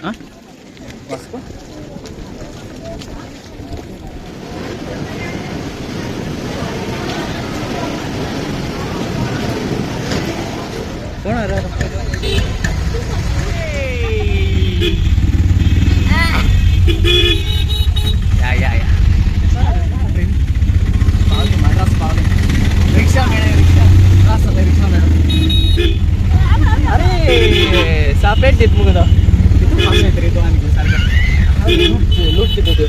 हां वास्को. कोण आरे? या या या, पावले मद्रास पावले. रिक्षा मेळ्ळे, रिक्षा त्रास जाता, रिक्षा मेळ्ळो. अरे सापेट दीत मुगो तो, कितू पास येत रे तो. आनी सारकें लूट लूट कितें त्यो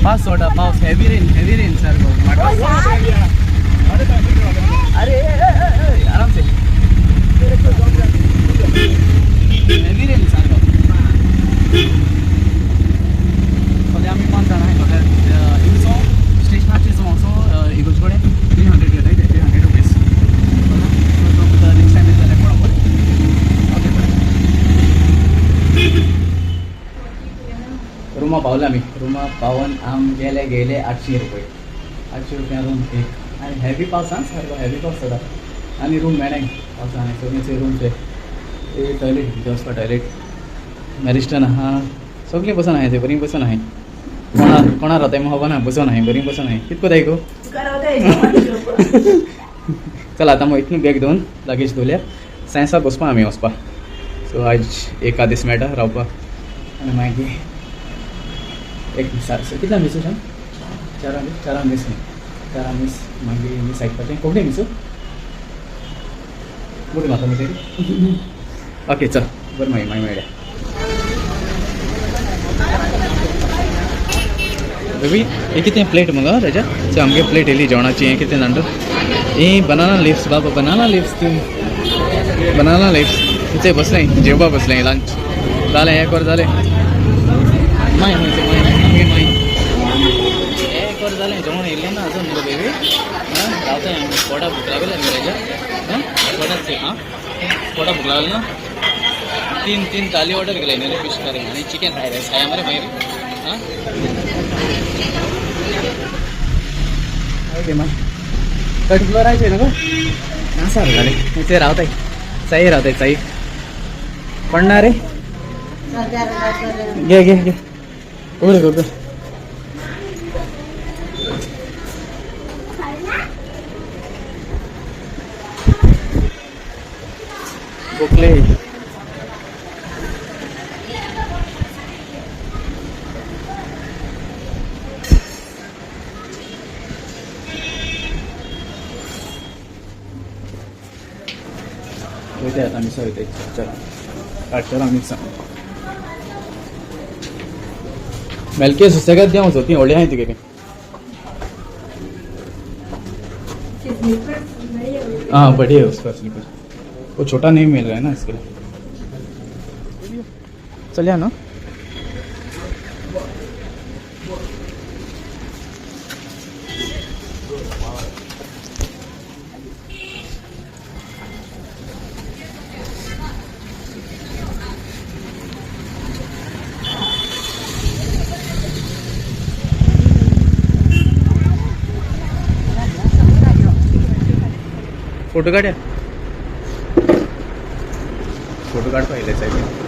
पास सोडा. पावस हेवी रेन, हेवी रेन सारको मद्रास. अरे ए, ए, ए, आराम से. हेवी रेन सारको. सद्या आमी 5 जाणां. सद्या हिंगसो स्टेशनाचेर वचो इगर्ज कडेन 300 घेताय ते, 300 रुपीज. तुमकां नेक्स्ट टायम येत जाल्यार कोणा बरें. ओके, बरें. रुमा पावले आमी. रुमा पावन आम गेले गेले 800 रुपये, 800 रुपया रूम एक. आनी हेवी पावसान, सारको हेवी पावस जाता आनी रूम मेळ्ळें पावसान. सगळीं रूम ते टॉयलेट भितर वचपा टॉयलेट मॅरिस्टन आहा. सगळीं बसून आहाय, थंय बरीं बसून आहाय. कोणा कोणा रावताय म्हाका खबर ना. बसून आहाय, बरीं बसून आहाय. कित कोताय गो? चल आतां मग इतलें बॅग दवरून लगेज दवरल्या सायन्साक बसपा आमी वचपा. सो आयज एका दीस मेळटा रावपाक आनी मागीर एक कितल्या मिस शाम चारांक, चारांक मीस न्ही, चारांक मीस. मागीर मीस आयकपाचें. कोंकणी मिस बरी म्हाका मिस. ओके, चल बरें, मागीर मागीर मेळया. बेबी, हे कितें प्लेट मुगो तेज्या? चल, आमगे प्लेट येयली जेवणाची. हें कितें जाणा तूं? ही बनाना लिव्स बाबा, बनाना लिव्स ती, बनाना लिव्स. थंय बसलें जेवपा बसलें. लंच जालें, हें कर जालें. माय माय माय आमगे माय हें कर जालें. जेवण येयलें ना अजून मुगो बेबी. आं रावताय आमी. पोटा भूक लागली मुगो तेज्या. आं पोटाच आं पोटा भूक लागली ना. तीन तीन थाली ऑर्डर केले न्ही, फिश करी आनी चिकन फ्राय रायस. खाया मरे मागीर. आं ओके, मागीर थर्ड फ्लोराचेर न्हू गो ना सार जालें. ते रावताय, चाई रावताय, चाई पडना रे. घे घे घे, उघड उघड. गोखले. वयता आतां मिसा वयता. चला काडटलो मिसा. मेलके सुसेगाद देंव वचो. ती व्हडली आहाय तुगेली. हाँ, बड़ी है उसका स्लीपर. वो छोटा नहीं मिल रहा है ना इसके लिए. चलिए ना. फोटो काढ्या, फोटो काढ पहिले साहेब.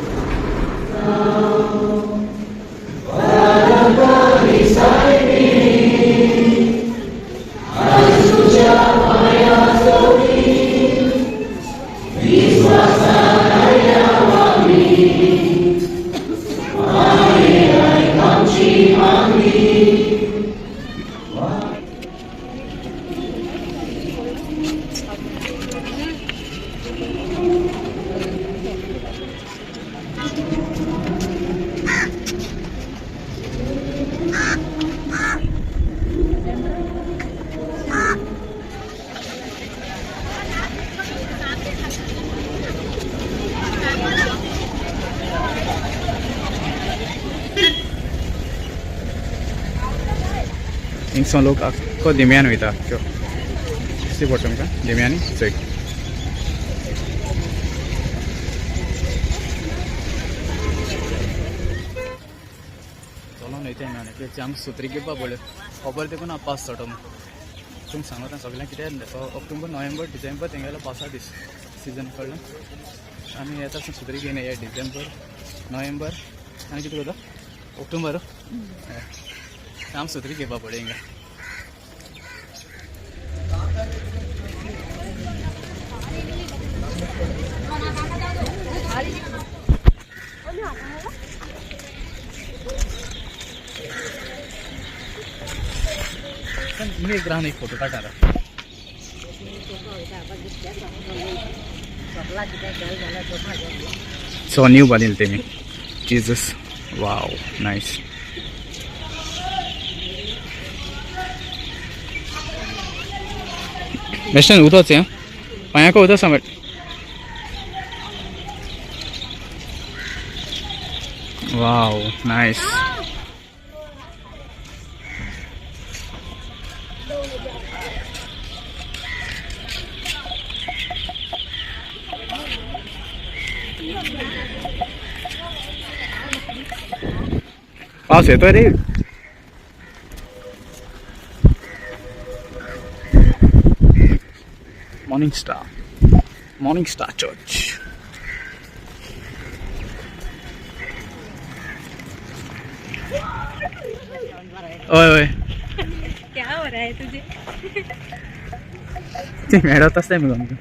हिंगसोन लोक आख्खो दिम्यान वयता. आख्खो दिश्टी पडटा तुमकां दिम्यांनी. चोय, चलोन वयता आमी. आमकां सुत्री घेवपा पडल्यो. खबर देखून हांव पावस चडो तुमकां सांगता सगळ्यांक. कितें ऑक्टोबर, नोव्हेंबर, डिसेंबर तेंगेलो पावसा दीस सिजन, कळ्ळें? आमी येता सुत्री घेवन या डिसेंबर, नोव्हेंबर आनी कितें करता ऑक्टोबर. आम सुत्री घेवपा पडय हिंगा. मी एक राहून एक फोटो काढणार. सो न्यू बांदिल तेमी जीजस. वाव नायस. बेश्टेन उदोच हें पांयाको उदक सांगट. वाव नायस. पाऊस येतोय रे. Morning star, morning star church. ओय ओय. क्या हो रहा है तुझे? ते मेळत आसताय मगो आमकां.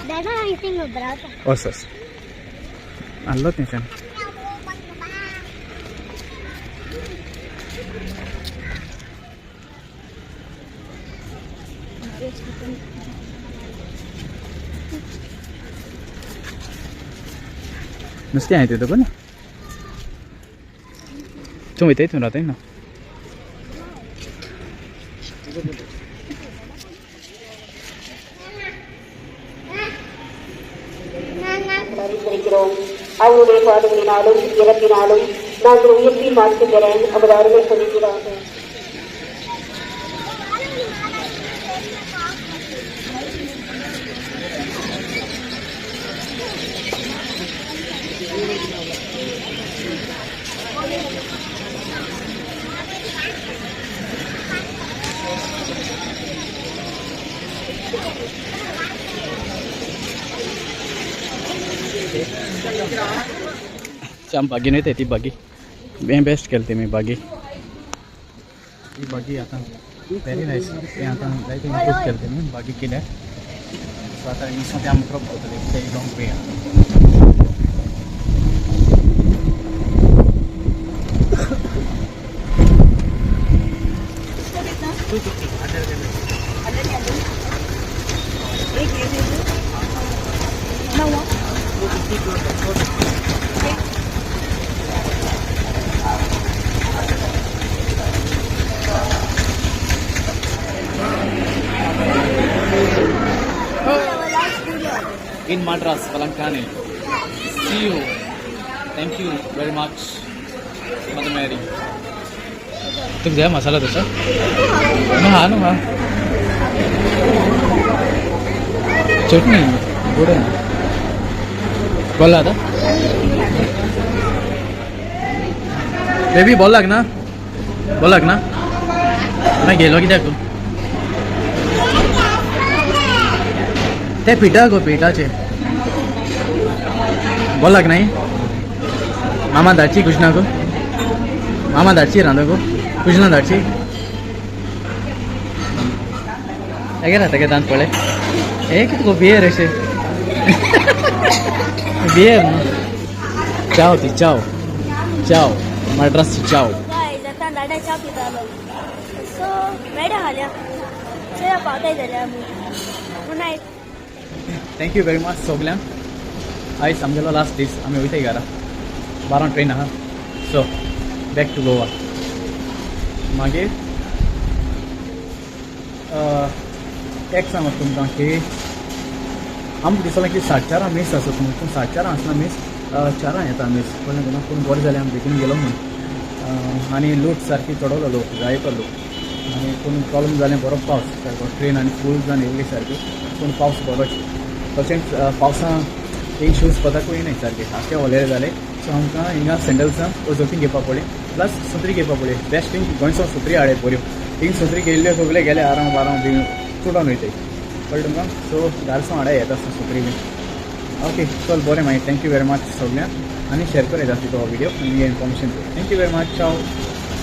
दादा I think बराबर. वस वस आल्लो थंयच्यान. नुस्तें आहाय तुका न्ही? तूं वयताय तूं रावताय ना. அறிந்திருக்கிறோம். அவருடைய பாடுகளினாலும் இறப்பினாலும் நாங்கள் உயிர்ப்பின் மாட்சி பெற அவர் அருளை சொல்கிறார்கள். आम बागी न्हय ती बागी हें बेस्ट केलें तेमी बागी. ही बागी आतां व्हेरी नायस. हें आतां जायते इम्प्रूव केलें तेमी बागी केल्या. सो आतां हिंगसून ते आमकां पावतले ते लॉंग वे आहा. In Madras, Velankanni. See you. Thank you very much, Mother Mary. तुका जाय मसाला डोसा? ना हा न्हू हा चटणी गोड आहे ना. बोलला आता बेबी बोल ना बोल ना. मागीर गेलो कित्याक ते पिठा गो पिठाचे बोलाक नाही. मामा धाडची कुशना गो, मामा धाडची रांदो गो कुशना धाडची. हेगे राहता काय दांत पळय. हे कितें गो बियर अशें बियर न्हू चाव ती चाव चाव मड्रासची चाव. गायज आतां दादा च्या पितालो. सो मेळटा फाल्यां. चोया पावताय जाल्यार आमी. Good night. Thank you very much सगल्यांक. आयज आमगेलो लास्ट दीस. आमी वयताय घरा. 12 ट्रेन आहा. So back to Goa. मागीर एक सांगत तुमकां की आमकां दिसलें की 4:30 मीस आसत म्हणून, पूण 4:30 आसना मीस, 4 येता मीस. कळ्ळें तुका? पूण बरें जालें आमी बेगीन गेलो म्हूण. आनी लूट सारकी चडवलो लोक, जायतो लोक. आनी पूण प्रॉब्लम जालें बरो पावस सारको, ट्रेन आनी फूल जावन येयल्ली सारकी, पूण पावस बरोच. तशेंच पावसा एक शूज पताकूय येयनाय सारके, सारके ओलेले जाले. सो आमकां हिंगा सँडल्सां जॉकींग घेवपा पडली, प्लस सत्री घेवपा पडली. बेस्ट थिंग, गोंयचो सत्री हाडे बऱ्यो. हिंग सत्री घेयल्ल्यो सगळे गेले आराम आराम बी चुडोन वयताय, कळ्ळें तुमकां? सो घारसांव हाडाय येता आसतना सत्री बी. ओके, चल बरें मागीर. Thank you very much सगळ्यांक आनी शेअर कराय जाता तो व्हिडिओ आनी information. Thank you very much, ciao.